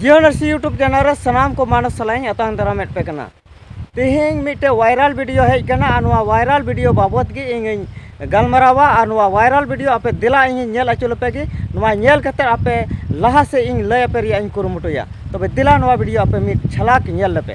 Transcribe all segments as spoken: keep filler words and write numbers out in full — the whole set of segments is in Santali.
ᱡᱤᱭᱚᱱ ᱟᱹᱨᱥᱤ YouTube channel ᱨᱮ ᱥᱟᱱᱟᱢ ᱠᱚ ᱢᱟᱱᱚᱥ ᱥᱟᱞᱟᱜ ᱤᱧ ᱟᱛᱟᱝ ᱫᱟᱨᱟᱢᱮᱫ ᱯᱮ ᱠᱟᱱᱟ᱾ ᱛᱮᱦᱮᱧ ᱢᱤᱫᱴᱮᱡ viral video ᱦᱮᱡ ᱠᱟᱱᱟ, ᱟᱨ ᱱᱚᱣᱟ viral video ᱵᱟᱵᱚᱛ ᱜᱮ ᱤᱧᱤᱧ ᱜᱟᱞᱢᱟᱨᱟᱣᱟ᱾ ᱟᱨ ᱱᱚᱣᱟ viral video ᱟᱯᱮ ᱫᱮᱞᱟ ᱤᱧᱤᱧ ᱧᱮᱞ ᱦᱚᱪᱚ ᱞᱮᱯᱮ ᱜᱮ᱾ ᱱᱚᱣᱟ ᱧᱮᱞ ᱠᱟᱛᱮ ᱟᱯᱮ ᱞᱟᱦᱟ ᱥᱮᱫ ᱤᱧ ᱞᱟᱹᱭ ᱟᱯᱮ ᱨᱮᱭᱟᱜ ᱤᱧ ᱠᱩᱨᱩᱢᱩᱴᱩᱭᱟ᱾ ᱛᱚᱵᱮ ᱫᱮᱞᱟ ᱱᱚᱣᱟ video ᱟᱯᱮ ᱢᱤᱫ ᱡᱷᱟᱞᱟᱠ ᱧᱮᱞ ᱞᱮᱯᱮ᱾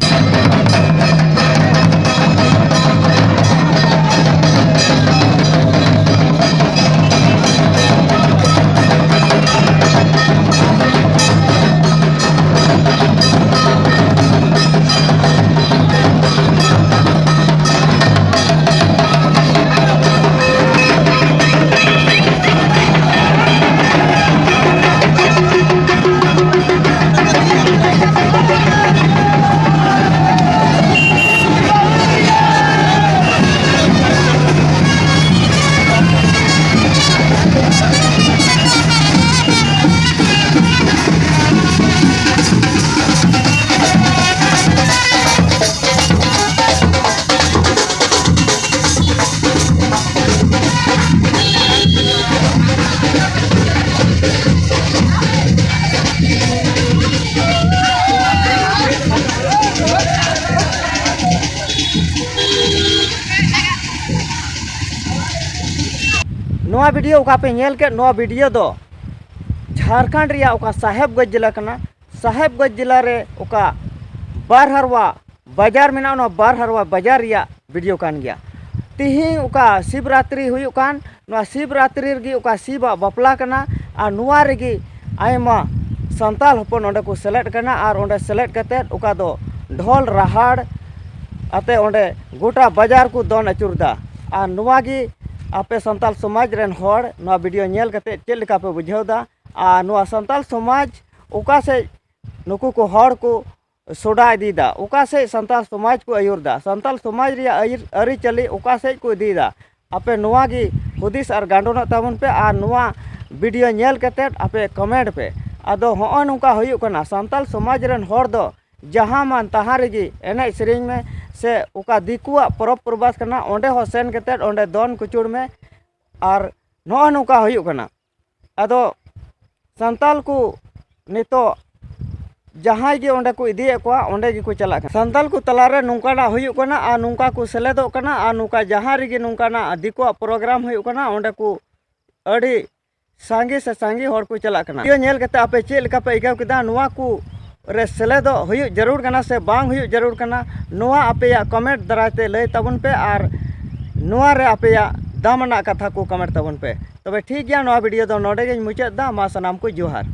ᱱᱚᱣᱟ video ᱚᱠᱟ ᱯᱮ ᱧᱮᱞ ᱠᱮᱫ, ᱱᱚᱣᱟ video ᱫᱚ ᱡᱷᱟᱲᱠᱷᱚᱸᱰ ᱨᱮᱭᱟᱜ ᱚᱠᱟ ᱥᱟᱦᱮᱵᱽᱜᱚᱸᱡᱽ ᱡᱮᱞᱟ ᱠᱟᱱᱟ, ᱥᱟᱦᱮᱵᱽᱜᱚᱸᱡᱽ ᱡᱮᱞᱟ ᱨᱮ ᱚᱠᱟ ᱵᱟᱨᱦᱟᱨᱣᱟ ᱵᱟᱡᱟᱨ ᱢᱮᱱᱟᱜᱼᱟ, ᱚᱱᱟ ᱵᱟᱨᱦᱟᱨᱣᱟ ᱵᱟᱡᱟᱨ ᱨᱮᱭᱟᱜ video ᱠᱟᱱ ᱜᱮᱭᱟ᱾ ᱛᱤᱦᱤᱧ ᱚᱠᱟ ᱥᱤᱵᱨᱟᱛᱨᱤ ᱦᱩᱭᱩᱜ ᱠᱟᱱ, ᱱᱚᱣᱟ ᱥᱤᱵᱨᱟᱛᱨᱤ ᱨᱮᱜᱮ ᱚᱠᱟ ᱥᱤᱵᱟᱜ ᱵᱟᱯᱞᱟ ᱠᱟᱱᱟ, ᱟᱨ ᱱᱚᱣᱟ ᱨᱮᱜᱮ ᱟᱭᱢᱟ ᱥᱟᱱᱛᱟᱲ ᱦᱚᱯᱚᱱ ᱚᱸᱰᱮ ᱠᱚ ᱥᱮᱞᱮᱫ ᱠᱟᱱᱟ, ᱟᱨ ᱚᱸᱰᱮ ᱥᱮᱞᱮᱫ ᱠᱟᱛᱮᱫ ᱚᱠᱟ ᱫᱚ ᱰᱷᱚᱞ ᱨᱟᱦᱟᱲ ᱟᱛᱮ ᱚᱸᱰᱮ ᱜᱚᱴᱟ ᱵᱟᱡᱟᱨ ᱠᱚ ᱫᱚᱱ ᱟᱹᱪᱩᱨ ᱫᱟ᱾ ᱟᱨ ᱱᱚᱣᱟ ᱜᱮ ᱟᱯᱮ ᱥᱟᱱᱛᱟᱲ ᱥᱚᱢᱟᱡᱽ ᱨᱮᱱ ᱦᱚᱲ ᱱᱚᱣᱟ video ᱧᱮᱞ ᱠᱟᱛᱮᱫ ᱪᱮᱫ ᱞᱮᱠᱟ ᱯᱮ ᱵᱩᱡᱷᱟᱹᱣ ᱫᱟ? ᱟᱨ ᱱᱚᱣᱟ ᱥᱟᱱᱛᱟᱲ ᱥᱚᱢᱟᱡᱽ ᱚᱠᱟ ᱥᱮᱫ ᱱᱩᱠᱩ ᱠᱚ ᱦᱚᱲ ᱠᱚ ᱥᱚᱰᱟ ᱤᱫᱤᱭᱮᱫᱟ, ᱚᱠᱟ ᱥᱮᱫ ᱥᱟᱱᱛᱟᱲ ᱥᱚᱢᱟᱡᱽ ᱠᱚ ᱟᱹᱭᱩᱨ ᱫᱟ, ᱥᱟᱱᱛᱟᱲ ᱥᱚᱢᱟᱡᱽ ᱨᱮᱭᱟᱜ ᱟᱹᱭᱩᱨ-, ᱟᱹᱨᱤᱪᱟᱹᱞᱤ ᱚᱠᱟ ᱥᱮᱫ ᱠᱚ ᱤᱫᱤᱭᱮᱫᱟ? ᱟᱯᱮ ᱱᱚᱣᱟ ᱜᱮ ᱦᱩᱫᱤᱥ ᱟᱨ ᱜᱟᱱᱰᱚᱱᱚᱜ ᱛᱟᱵᱚᱱ ᱯᱮ, ᱟᱨ ᱱᱚᱣᱟ video ᱧᱮᱞ ᱠᱟᱛᱮᱫ ᱟᱯᱮ comment ᱯᱮ᱾ ᱟᱫᱚ ᱦᱚᱸᱜᱼᱚᱭ ᱱᱚᱝᱠᱟ ᱦᱩᱭᱩᱜ ᱠᱟᱱᱟ, ᱥᱟᱱᱛᱟᱲ ᱥᱚᱢᱟᱡᱽ ᱨᱮᱱ ᱦᱚᱲ ᱫᱚ ᱡᱟᱦᱟᱸ ᱢᱟᱱ ᱛᱟᱦᱟᱸ ᱨᱮᱜᱮ ᱮᱱᱮᱡ ᱥᱮᱨᱮᱧ ᱢᱮ, ᱥᱮ ᱚᱠᱟ ᱫᱤᱠᱩᱣᱟᱜ ᱯᱚᱨᱚᱵᱽ ᱯᱚᱨᱵᱟᱥ ᱠᱟᱱᱟ, ᱚᱸᱰᱮ ᱦᱚᱸ ᱥᱮᱱ ᱠᱟᱛᱮᱫ ᱚᱸᱰᱮ ᱫᱚᱱ ᱠᱩᱪᱩᱲ ᱢᱮ᱾ ᱟᱨ ᱱᱚᱜᱼᱚᱭ ᱱᱚᱝᱠᱟ ᱦᱩᱭᱩᱜ ᱠᱟᱱᱟ᱾ ᱟᱫᱚ ᱥᱟᱱᱛᱟᱲ ᱠᱚ ᱱᱤᱛᱚᱜ ᱡᱟᱦᱟᱸᱭ ᱜᱮ ᱚᱸᱰᱮ ᱠᱚ ᱤᱫᱤᱭᱮᱫ ᱠᱚᱣᱟ, ᱚᱸᱰᱮ ᱜᱮᱠᱚ ᱪᱟᱞᱟᱜ ᱠᱟᱱᱟ᱾ ᱥᱟᱱᱛᱟᱞ ᱠᱚ ᱛᱟᱞᱟᱨᱮ ᱱᱚᱝᱠᱟᱱᱟᱜ ᱦᱩᱭᱩᱜ ᱠᱟᱱᱟ ᱟᱨ ᱱᱚᱝᱠᱟ ᱠᱚ ᱥᱮᱞᱮᱫᱚᱜ ᱠᱟᱱᱟ ᱟᱨ ᱱᱚᱝᱠᱟ ᱡᱟᱦᱟᱸ ᱨᱮᱜᱮ ᱱᱚᱝᱠᱟᱱᱟᱜ ᱫᱤᱠᱩᱣᱟᱜ ᱯᱨᱳᱜᱨᱟᱢ ᱦᱩᱭᱩᱜ ᱠᱟᱱᱟ, ᱚᱸᱰᱮ ᱠᱚ ᱟᱹᱰᱤ ᱥᱟᱸᱜᱮ ᱥᱮ ᱥᱟᱸᱜᱮ ᱦᱚᱲ ᱠᱚ ᱪᱟᱞᱟᱜ ᱠᱟᱱᱟ᱾ ᱵᱷᱤᱰᱤᱭᱳ ᱧᱮᱞ ᱠᱟᱛᱮ ᱟᱯᱮ ᱪᱮᱫ ᱞᱮᱠᱟ ᱯᱮ ᱟᱹᱭᱠᱟᱹᱣ ᱠᱮᱫᱟ? ᱱᱚᱣᱟ ᱠᱚ ᱨᱮ ᱥᱮᱞᱮᱫᱚᱜ ᱦᱩᱭᱩᱜ ᱡᱟᱹᱨᱩᱲ ᱠᱟᱱᱟ ᱥᱮ ᱵᱟᱝ ᱦᱩᱭᱩᱜ ᱡᱟᱹᱨᱩᱲ ᱠᱟᱱᱟ? ᱱᱚᱣᱟ ᱟᱯᱮᱭᱟᱜ ᱠᱚᱢᱮᱱᱴ ᱫᱟᱨᱟᱭ ᱛᱮ ᱞᱟᱹᱭ ᱛᱟᱵᱚᱱ ᱯᱮ ᱟᱨ ᱱᱚᱣᱟ ᱨᱮ ᱟᱯᱮᱭᱟᱜ ᱫᱟᱢ ᱟᱱᱟᱜ ᱠᱟᱛᱷᱟ ᱠᱚ ᱠᱚᱢᱮᱱᱴ ᱛᱟᱵᱚᱱ ᱯᱮ᱾ ᱛᱚᱵᱮ ᱴᱷᱤᱠ ᱜᱮᱭᱟ, ᱱᱚᱣᱟ ᱵᱷᱤᱰᱤᱭᱳ ᱫᱚ ᱱᱚᱰᱮ ᱜᱮᱧ ᱢᱩᱪᱟᱹᱫ ᱮᱫᱟ᱾ ᱢᱟ ᱥᱟᱱᱟᱢ ᱠᱚ ᱡᱚᱦᱟᱨ᱾